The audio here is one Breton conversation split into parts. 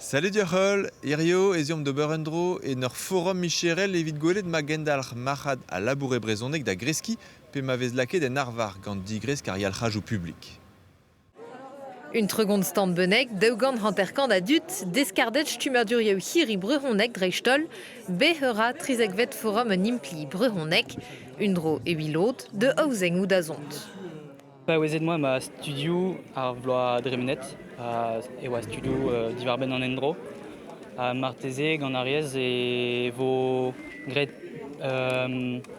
Salut deoc'h-holl, hirio ez eomp d'ober un dro en ur forum micherel evit gwelet ma gendalc'h marc'had al labour e brezhoneg da greskiñ pe ma vez lakaet en arvar gant digresk ar yalc'hajoù publik. Un tregont stand bennak, 250 a dud, deskarded stummadurioù hir e brezhoneg dreist-holl, bet eur ra trizekvet forum un impli brezhoneg, un dro evit lod de aozennoù da zont. Paouezet 'moa ma studioù ar bloaz dremenet e oa studioù diwar-benn an endro. Ha marteze gant ar yezh e vo graet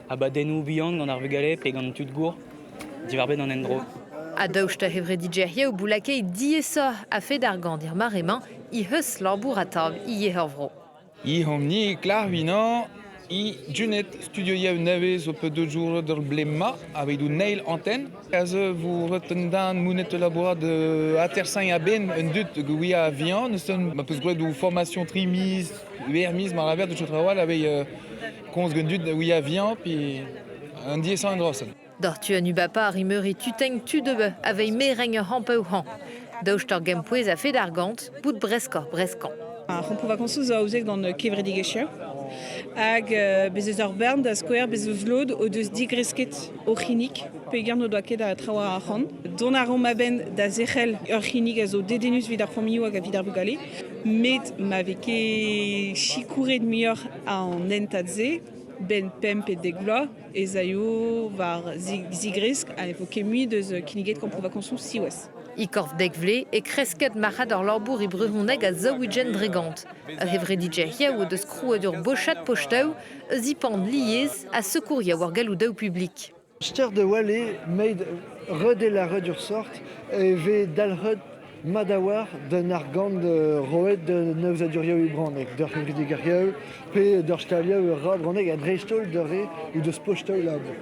abadennoù bihan gant ar vugale pe gant tud gour diwar-benn an endro. Ha daoust da c'hevredigezhioù boulakaet diaesoc'h a-fet ar gant er mare-mañ he eus labour atav ivez ur vro. I hom-ni klar-vinañ i Junet studioioù nevez zo pe deut jour d'ur blez-ma aveit un eil antenn. Aze vo ret un dan monet labourat atersañ a-benn un dud gouia a-vihan. Eus ma peus graet o formation tri miz, ur miz mar laver deus trawal aveit komz gant dud ouia a-vihan puis un diaesañ en dra-se. Doc'h tu an ubapa ar imeuri tuteñ tudebe aveit merenn ur c'hampaou-hañ. Daoust ur gempouez a-fet argant, bout breskoc'h breskañ. Ar c'hampoù vakañsoù zo aozet gant kevredigezhioù hag bez eus ur bern da skouer bez eus lod o deus digresket o c'hinnig peogwir n'o doa ket a traoù a arc'hant. Dont a reomp a-benn da zerc'hel ur c'hinnig a zo dedennus evit ar familhoù hag evit ar vugale met ma vez ket sikouret muioc'h an hentad-se 'benn pemp pe dek vloaz ez aio war zigresk ha ne vo ket mui deus kinniget kampoù vakañsoù siwazh. E-korf dek vloaz e kresket marc'had ur labour e brezhoneg a 40%. Ur c'hevredigezh hiziv o deus krouet ur bochad postoù eus e-pand lies ha sekourioù war galloudoù publik. Ster de Wale made redel a red ur sort e vez dalc'het mat a-walc'h d'un argant roet d'un aozadurioù bronneg, d'ur c'hevredigezhioù pe d'ur stalioù ur ra bronneg ha dreist-holl d'ur re o deus postoù labour.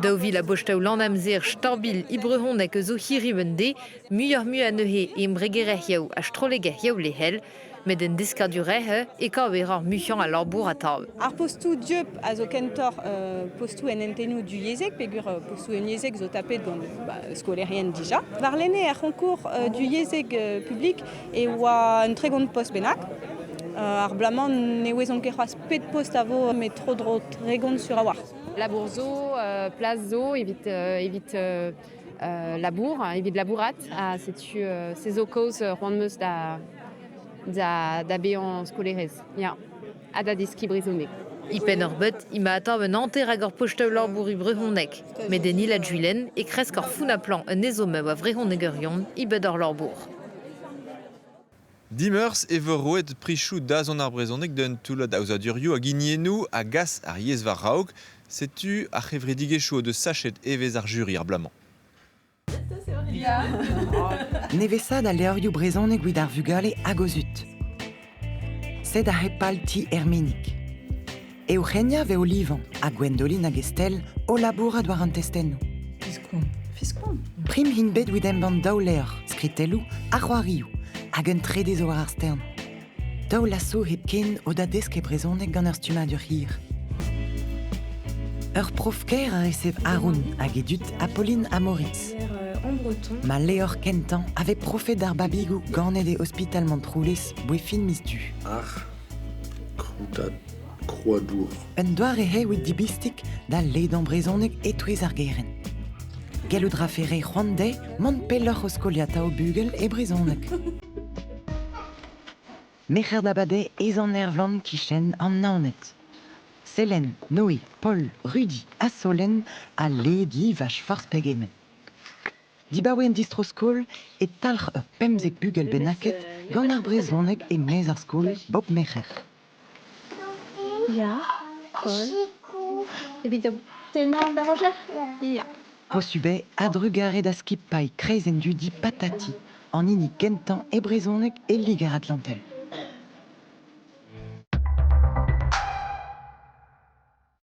2000 a bostoù lan-amzer stabil e brezhoneg eus o hiriv un deiz, muioc'h-mui anezhe e embregerezhioù ha strollegezhioù lec'hel, met en deskadurezh e kaver ar muiañ a labour atav. Ar postoù dieub a zo kentoc'h postoù en hentennoù duyezhek peogwir postoù unyezhek zo tapet gant ba, skolaerien dija. Warlene er c'honkour duyezhek publik e oa un 30 post bennak. Ar bloaz-mañ ne ouezomp ket c'hoazh pet post a vo met tro-dro 30 sur a-walc'h. Labour zo, plas zo evit, evit labour, evit labourat ha setu se zo kaoz c'hoant 'm eus da, da, da bezañ skolaerez, ya, ha da deskiñ brezhoneg. E penn ur beut emañ atav un hanter hag ur postoù labour e brezhoneg. Met en Ila-Gwilen e kresk ar founaplañ un ezhomm a vrezhonegerion e bed ar labour. Dimeurzh e vo roet prichoù dazont ar brezhoneg d'un toullad aozadurioù hag hiniennoù a gas ar yezh war-raok. Setu ar c'hevredigezhioù o deus sachet evezh ar juri ar bloaz-mañ. Nevesaat al levrioù brezhonek evit ar vugale hag o zud. Sed aze pal ti Erminig. Eugenia vez o livañ ha Gwendoline hag Estelle o labourat war an testennoù. Fiskon. Fiskon. Prim int bet evit embann daou levr, skritelloù ha c'hoarioù, hag un trede zo war ar stern. Daou laso hepken o da deskiñ brezhoneg gant ur stummadur hir. Ur prof-kaer a resev Aaron hag e dud Apolline ha Moritz. Ma levr kentañ a vez profet d'ar babigoù ganet e ospital Montroulez boe fin miz Du. Ar kroutad kroadour. Un doare evit dibistig da ledañ brezhoneg e-touez ar gerent. Gallout 'rafe reiñ c'hoant dezhe mont pelloc'h o skoliata o bugel e brezhoneg. Merc'her d'Abadez ez an Ervlan 'kichen an Naoned. Selen, Noe, Paul, Rudy ha Solen a led livaj forzh pegement. Dibaoe an distro-skol e talc'h ur pemzek bugel bennaket gant ar brezhoneg e-maez ar skol bep Merc'her. Ya, Paul. Evit tennañ da Roger? Ya. Posubl eo a-drugarez da skipailh kreizenn-dudi Patati, an hini kentañ e brezhoneg e Liger-Atlantel.